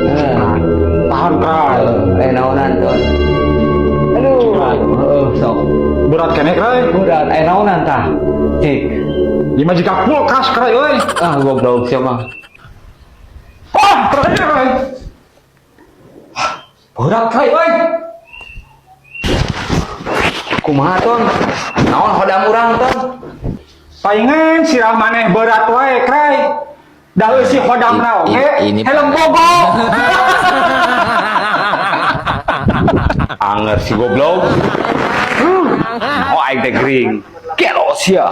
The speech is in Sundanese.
Eh, Tahan, Kray. Eh, naonan, Ton? Aduh, heeh, sok. Berat keneh, Kray. Berat, eh naonan tah? Cik. Lima jika kulkas, Kray, euy. Ah, goblok sia mah. Ah, Kray, Kray. Berat, Kray, euy. Kumaha, Ton? Naon hodam urang, Ton? Paingan sirah maneh berat wae, Kray. Da eusi hodamna oge Ini- helm bogo. Anger si goblok. Oh, aing teh gering. Gelo sia.